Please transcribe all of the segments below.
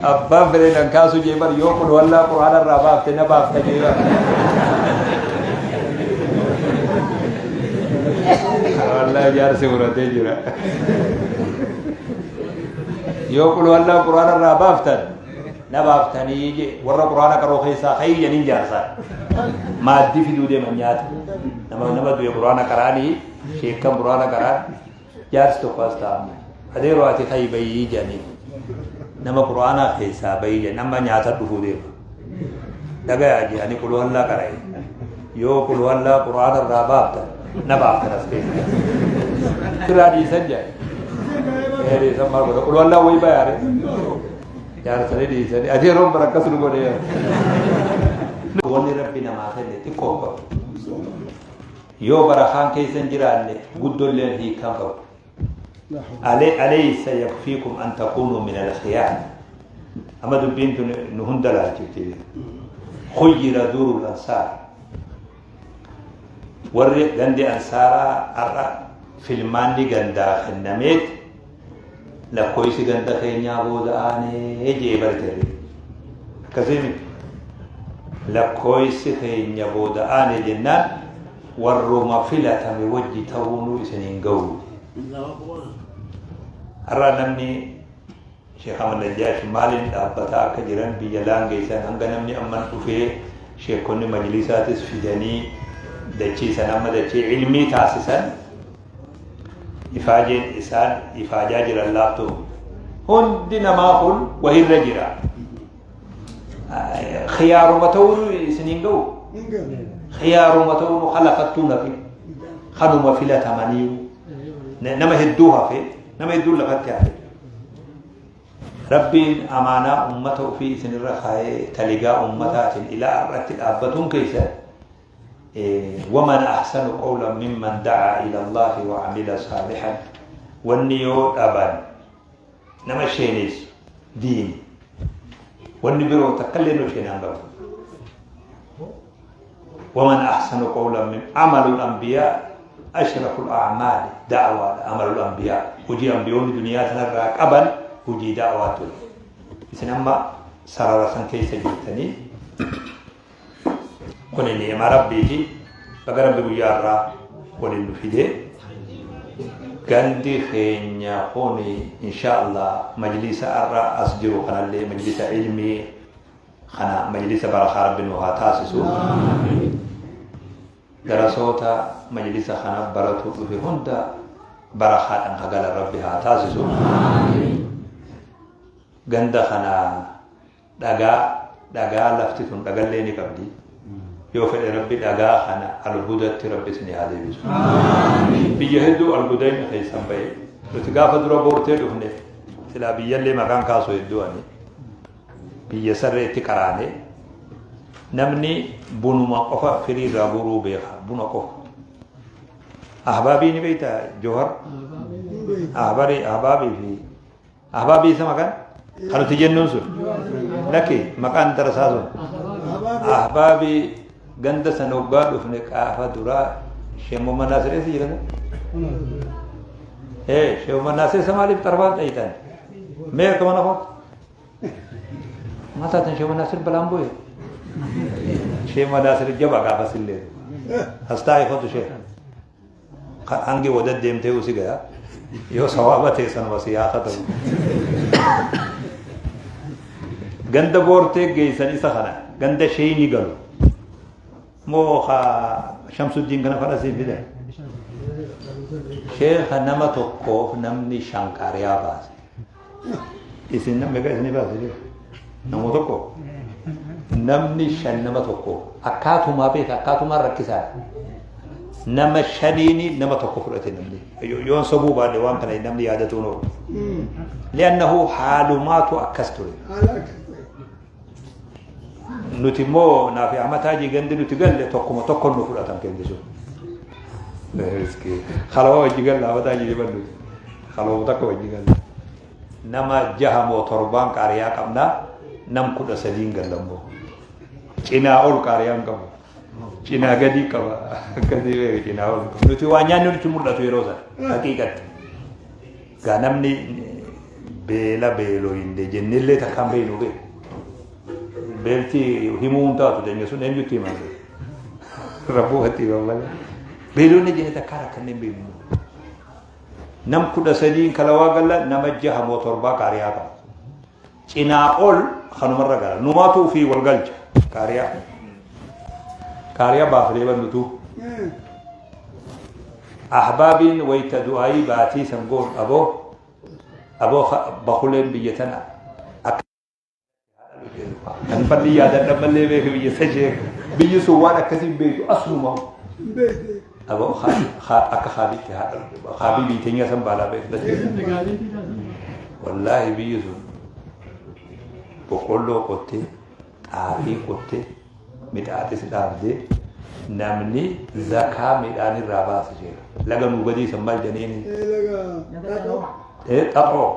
Abbaan fedhe nan kaasu jee bar yoo kun wallaa quraana irraa baafte na baafta jee bar. Wallaa jaarsi muratee jira. Yoo kun wallaa quraana irraa baaftan na baaftanii jee warra quraana qaroo keessaa hayyaniin jaarsaan. Maaddii fiduu deeman nyaata. Nama nama du'e quraana qaraanii sheekkan quraana qaraan Jaarsi tokko as taa'amne. Adeeroo ati ka'i bayii jedhanii. Nama qur'aanaa keessaa bayii jedhan amma nyaata dhufuu deema. Dhagayaa jedhanii qulwallaa qara'e. Yoo qulwallaa qur'aana irraa baaftan na baaftan as keessa. Irraa dhiisan jedhan. Ee dhiisan maal godha qulwallaa wayii bayaare. Jaarsanii dhiisanii adeeroon bara akkas nu godhee. Wanni rabbi namaa kenne xiqqoo qabu. Yoo barakaan keessa hin jiraanne guddolleen hiikkaa hin qabdu. Alaysa yakfiikum an takuunuu min al-khiyaar. Amma dubbiin tun nu hunda laalchifti. Khuyyira duurul ansaar. Warri gandi ansaaraa har'a filmaanni gandaa kennameet lakkoofsi ganda keenyaa booda aanee jee bara jarri. Akkasii miti. Lakkoofsi keenya booda aane jennaan warruma filatame wajji ta'uunuu isin hin ga'u. Har'a namni Sheekh Ahmad Najjaash maaliin dhaabbataa akka jiran biyya laangeessan hanga namni amman dhufee sheekonni majlisaatis fidanii dachii san amma dachii ilmii taasisan ifaajeen isaan ifaajaa jiran laaftuu hundi namaa kun wahirra jira. Khiyaaruma ta'uun isin hin ga'u. Khiyaaruma ta'uun kalafattuu nafi kanuma filatamaniiru. Nama hedduu hafe nama hedduun lafatti hafe. Rabbiin amaanaa ummata ofii isinirra kaayee taligaa ummataatiin ilaa har'atti dhaabbatuun keessa waman ahsanu qawlan mimman da'aa ila Allaahi wa amila saalihan wanni yoo dhaban nama sheeneessu diini wanni biroo takkallee nu sheenaan qabu. Waman ahsanu qawlan min amalul anbiyaa ashraful a'maali da'waadha amalul anbiyaa hojii ambiyoonni duniyaa tanarraa qaban hojii da'waa ture. Isin amma sarara san keessa jirtanii Kuni ni'ima Rabbiiti. Baga Rabbi guyyaa har'aa waliin nu fidee. Gandi keenya kuni insha Allah majlisa har'a as jiru kanallee majlisa ilmii kana majlisa barakaa Rabbi nu haa taasisu. Darasoota majlisa kana baratuu dhufe hunda barakaadhaan ka galan Rabbi haa taasisu. Ganda kana Dhagaa, dhagaa lafti tun dhagallee ni qabdi. Yoo fedhe Rabbi dhagaa kana albudatti Rabbi isinii haa deebisu. Biyya hedduu albudayn keessan ba'e. Nuti gaafa dura boortee dhufne silaa biyyallee maqaan kaasu hedduu ani. Biyya sarreetti qaraane namni bunuma qofa firii irraa guuruu beeka buna qofa. Ahbaabii ni beektaa Johar? Ahbarii ahbaabii fi Ahbaabii isa maqaan? Kan nuti jennuun sun. Lakki maqaan darasaa sun. Ahbaabii ganda sana hoggaa dhufne qaafa duraa Sheek Muhammad Naasir eessa jira? Ee Sheek Muhammad Naasir isa maaliif xarfaan dhayitan? Mee akka mana koo? Maal taatan Sheek Muhammad Naasir balaan bu'e? Sheek Muhammad Naasir jaba gaafas illee. As taa'ee kootu Sheek. Hangi wada deemtee usi gaya. Yoo sawaaba ta'e sanuma si haa katabu. Ganda boortee geessan isa kana. Ganda sheeyni galu. Moo ka Shamsuddiin kana fadha siif fida. Sheekha nama tokkoof namni shan qaariyaa baase. Isin namni meeqa isinii baase jiru? Nama tokko? Namni shan nama tokko akkaatumaa beeka akkaatumaa rakkisaa. Nama shaniini nama tokko fudhate namni. Yoon sobuu baadhe waan kana namni yaadatuun oolu. Li'annahu haalumaatu akkas ture. Nuti immoo naafi Ahmad Haajii gandi nuti galle tokkuma tokkon nu fudhatan keenya sun. Kaloo wajji galla Ahmad Haajii dhiban nuti. Kaloo takka wajji galla. Nama jaha moo torbaan qaariyaa qabna nam 13n galla immoo. Cinaa ol qaariyaan qabu. Cinaa gadii qaba. Akkasii beeku cinaa ol. Nuti waa nyaanni nutti mul'atu yeroo sana. Haqiiqatti. Gaa namni Beela beeloyinde jennellee takkaan beeynu bee. Beelti himuu hin taatu teenya sun eenyutti himan? Rabbuumatti himan malee. Beelonni jenne takkaa rakkannee hin beeknu. Nam 13 kalawaa galla nama jaha moo torbaa qaariyaa qaba. Cinaa ol kanumarra gala. Numaatu ofii wal galcha qaariyaa. Qaariyaa baafnee bannutu. Ahbaabiin wayita du'aayii baatii san goon aboo aboo bakuleen biyya tana akka kan falli yaadadha mallee beeku biyya san sheeka. Biyyi sun waan akkasii hin beektu asuma. Aboo akka haabiitti haabii biyya teenya san baalaa beektu. Wallaahi biyyi sun boqqolloo qottee xaafii qottee midhaatis dhaabdee namni zakaa midhaan irraa baasa sheeka. Laga nuu gadii san maal jedhaniini? Xaxoo.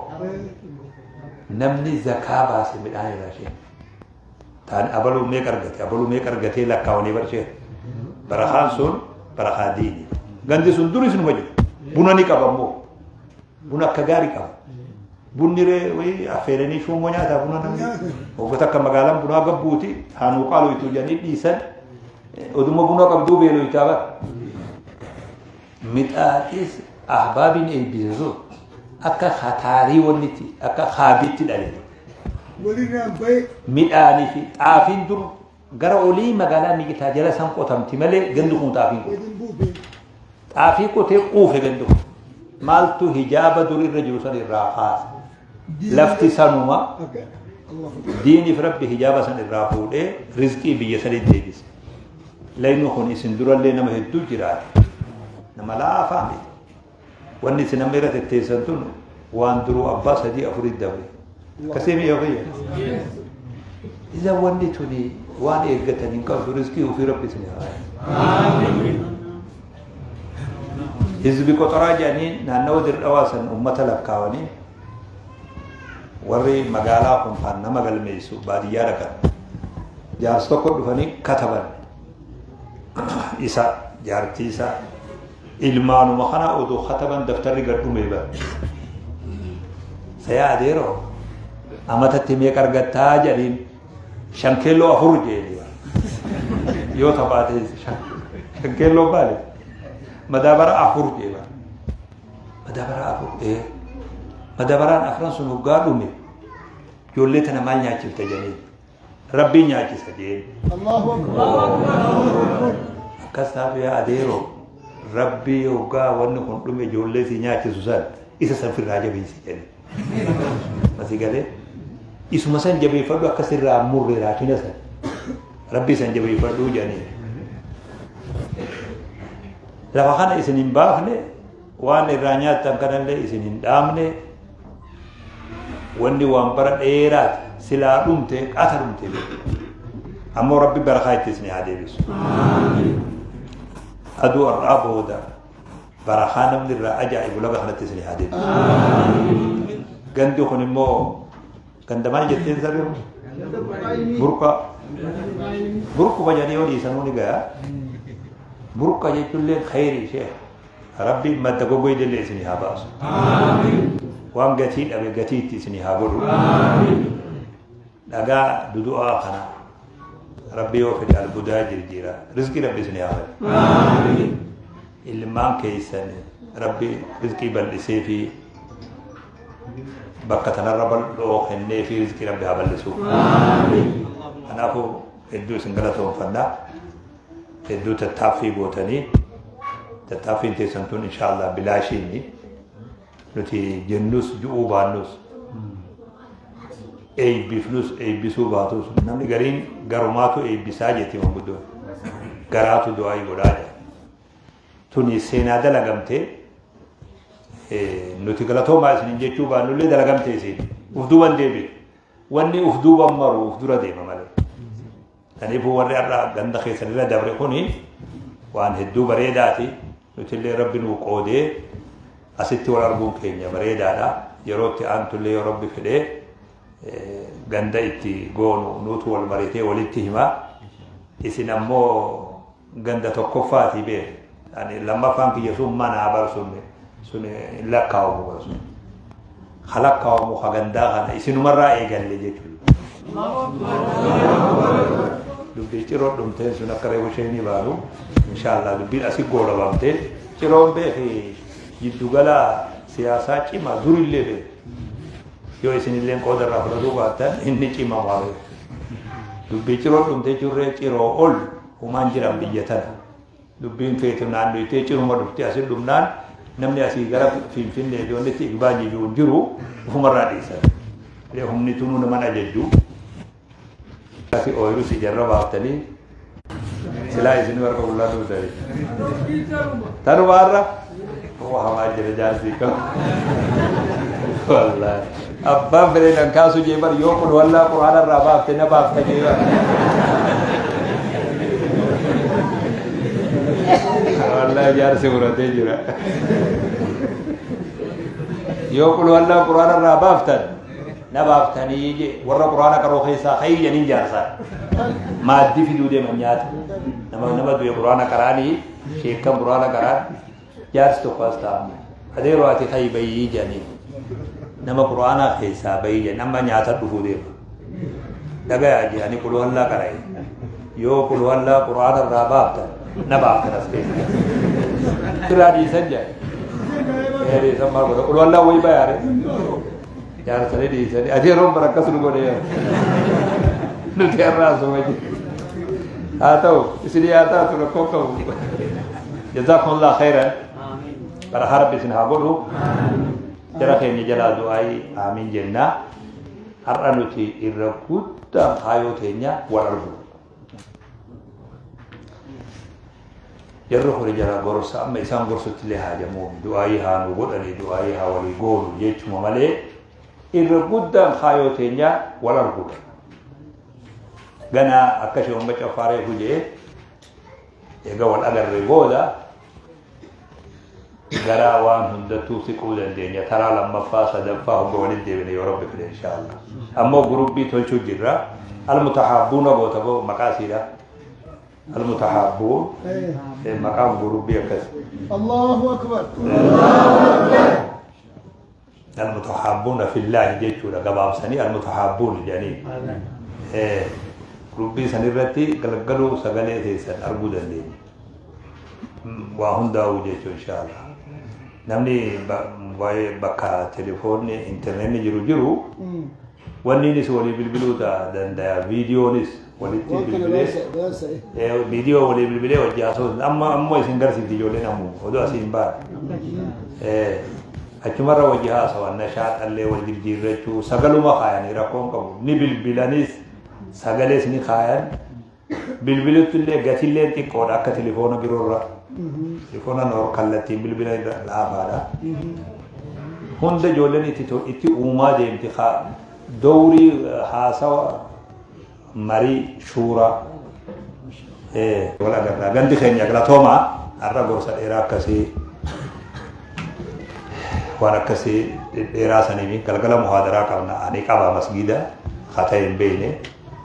Namni zakaa baase midhaan irraa sheeka. Taan abaluu meeqa argate abaluu meeqa argatee lakkaawanii bar sheeka. Barakaan sun barakaa diini. Gandi sun duris numa jiru. Buna ni qaba immoo. Buna akka gaarii qaba. Bunni ree wayii affeeranii shuummoo nyaataa buna namni. Waggoota akka magaalaan bunaa gabbuuti haanuu qaalu itti jedhanii dhiisan oduma buna qabduu beeloytaa bara. Mixaaxis ahbaabiin eebbise sun akka hataarii wannitti akka haabiitti dhale. Walirraan ba'e. Midhaanii fi xaafiin dur gara olii magaalaa migitaa jala san qotamti malee gandi kun xaafiin qotu. Waliin buufe. Xaafii qotee quufe gandi kun. Maaltu hijaaba dur irra jiru san irraa kaase. Lafti sanuma Akka Allah. diiniif rabbi hijaaba san irraa fuudhee rizqii biyya sanitti deebise. Layni kun isin durallee nama hedduu jiraate. Nama laafaa miti. Wanni isin amma irra tetteessan tun waan duruu abbaa sadii afurii dabre. Akkasii mi'a fayya. Iza wanni tuni waan eeggatan hin qabdu rizqii ofii rabbi isin haa. Hizbi qoxoraa jedhanii naannawa dirdhawaa san uummata lakkaawanii warri magaalaa kun faan nama galmeessu baadiyyaa dhaqan. Jaarsi tokko dhufanii kataban isa jaartii isaa ilmaanuma kana odoo kataban daftarri gad dhume bara. Sayaa adeeroo amatatti meeqa argattaa jedhaniin shankeelloo afur jedhanii yoo taphaate shankeelloo maali madaabara afur jedhe madaabara afur madaabaraan afran sun hoggaa dhume ijoollee tana maal nyaachifta jedhanii rabbiin nyaachisa jedheen. Allahu Akbar. Akkas taatu yaa adeeroo rabbii hoggaa wanni kun dhume ijoollee si nyaachisu san isa san firraa jabeessi jedhe. Asii galee isuma san jabeeffadhu akka sirraa murre raakina san rabbii san jabeeffadhu jedhanii. Lafa kana isin hin baafne waan irraa nyaattan kanallee isin hin dhaamne wanni waan bara dheeraati silaa dhumte qata dhumte beeku. Ammoo rabbi barakaa itti isin haa deebisu. Aduu har'aa booda barakaa namni irraa ajaa'ibu lafa kanatti isin haa deebisu. Gandi kun immoo ganda maal jetteen saree burqa burquma jedhanii yoo dhiisanuu ni gayaa. Burqa jechuullee khayrii ishee rabbi madda gogoydellee isin haa baasu. Waan gatii dhabe gatii itti isin haa godhu. Dhagaa dudu'aa kana rabbi yoo fedhe albuudaa jirjiira. Rizqii rabbi isin haa fedhe. Ilmaan keessan rabbi rizqii bal'isee fi bakka tanarra bal'oo kennee fi rizqii rabbi haa bal'isu. Kanaafuu hedduu isin galatoonfannaa. Hedduu tattaaffii gootanii tattaaffiin teessan tun inshaallah bilaashiini nuti jennus ju'uu baannus eebbifnus eebbisuu baatus namni gariin garumaatu eebbisaa jetti manguddoon garaatu du'aa godhaa jedha. Tuni seenaa dalagamtee nuti galatoomaa isiniin jechuu baannullee dalagamtee isin uf duuban deebi'e. Wanni uf duuban maru uf dura deema malee. Kanaafuu warri har'a ganda keessan irra dabre kuni waan hedduu bareedaati. Nuti illee rabbi nuu qoodee asitti wal arguun keenya bareedaadha. Yeroo itti aantullee yoo rabbi fedhee ganda itti goonu nuutu wal maritee walitti hima. Isin ammoo ganda tokkoffaati beeku. Ani lammaffaan kiyya sun manaa bar sun sun lakkaa'amu bar sun. Halakkaawamu hagandaa kana isinumarraa eegalle jechuudha. Dubbii ciroo dhumteen sun akka reefu isheen baanu inshaallah dubbiin asii goolabamte ciroon beeki jiddugala siyaasaa cimaa durillee beeku. Yoo isinillee qooda irraa fudhatuu baattan inni cimamaa beeku. Dubbii ciroo dhumtee jirree ciroo ol humaan jiran biyya tana. Dubbiin feetu naannoitee ciruma dhuftee asii dhumnaan namni asii gara Finfinnee fi wanni itti igbaa jiru jiru ofumarraa dhiisan. Humni tunuu naman ajajju. Asi ooyiruu si jarra baaftanii silaa isin harka qullaa dhuftanii. Tanumaarra waa hamaa jira jaarsi qabu. Wallaahi. Abbaan fedhe nan kaasu jee bar yoo kun wallaa quraana irraa baafte na baafta jee bar. Wallaahi jaarsi muratee jira. Yoo kun wallaa quraana irraa baaftan na baaftanii jee warra quraana qaroo keessaa hayyaniin jaarsaa. Maaddii fiduu deeman nyaata. Nama nama du'e quraana qaraanii sheekkan quraana qaraan jaarsi tokko as taa'amu. Adeeroo ati hayyi bayyii jedhanii nama quraanaa keessaa bayii jedhan amma nyaata dhufuu deema. Dhagayaa jedhanii qulwallaa qara'e. Yoo qulwallaa quraana irraa baaftan na baaftan as keessa. Irraa dhiisan jedhan. Ee dhiisan maal godha qulwallaa wayii bayaare. Jaarsanii dhiisanii adeeroon bara akkas nu godhe nuti har'aa asuma jiru. Haa ta'u isin haa taatu rakkoo qabu. Jazaakumullah khairan. Bara harbi isin haa godhu. Jara keenya jalaa du'aayii aamiin jenna. Har'a nuti irra guddaan kaayoo teenya wal argu. Jarri kuni jara gorsa amma isaan gorsutti illee haajamuun du'aayii haa nu godhanii du'aayii haa walii goonu jechuma malee irra guddaan kaayoo teenya wal arguudha. Ganaa akka ishee umma caffaaree hujee eega wal agarre booda gara waan hundattuu siquu dandeenya taraa lammaffaa sadaffaa hogga walitti deebine yoo rabbi fedhe inshaallah. Ammoo gurubbii tolchuu jirra. Almutahaabbuuna goota boo maqaa siidha. Almutahaabbuun maqaan gurubbii akkas. Allahu akbar. Almutahaabbuuna fillaahi jechuudha gabaabsanii almutahaabbuun jedhanii. Gurubbii san irratti galgaluu sagalee teessan arguu dandeenya. Waa hundaa'uu jechuun inshaallah. Namni waa'ee bakka telefoonni intarneetni jiru jiru wanniinis walii bilbiluu danda'a viidiyoonis walitti bilbilee viidiyoo walii bilbilee wajji haasa'u amma ammoo isin garsiifti ijoolleen ammoo oduu asii hin baane. Achumarra wajji haasawan nashaaxallee wal jijjiirrachuu sagaluma kaayanii rakkoon qabu ni bilbilanis sagalees ni kaayan bilbilutti illee gatillee xiqqoodha akka telefoona biroorra. Telefoona noor kallattiin bilbila irra laafaadha. Hunda ijoolleen itti uumaa deemti dowrii haasawa marii shuuraa wal agarraa gandi keenya galatoomaa har'a gorsa dheeraa akkasii waan akkasii dheeraa saniif galgala muhaadaraa qabna ani qaba masgiida haa ta'e hin beekne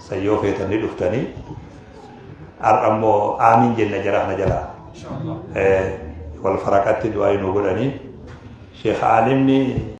sayyoo feetanii dhuftanii har'a immoo aamiin jenna jara kana jalaa wal faraqatti du'aa nu godhanii sheekh aalimni.